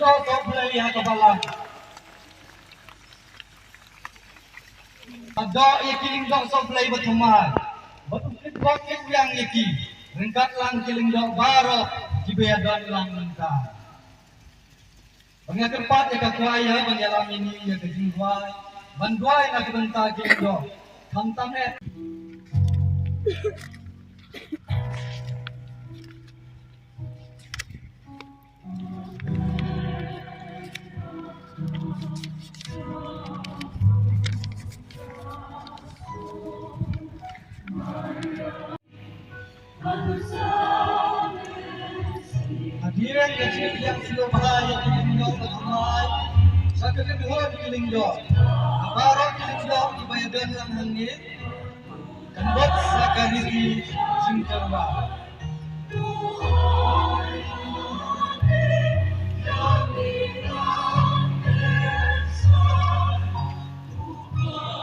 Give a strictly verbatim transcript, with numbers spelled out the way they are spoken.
Sohblei ha ka balang. Ba doh ïa ki lyngdoh sohblei ba thymmai. Ba u kit bok kit biang ïa ki. Ryngkat lang ki lyngdoh baroh kiba ïadon lang mynta. Ba nga kyrpad ïa ka kwai ïa ban ïalam ïa ngi ïa ka jingrwai ban duwai na ka bynta ki lyngdoh. Khamtam eh. Hadien ka jingïasyllok bha ïa ki lyngdoh ba thymmai, sa ka kynhun ki lyngdoh, ha baroh ki lyngdoh kiba ïadon lang hangne, kan bud sa ka riti jingtyrwa.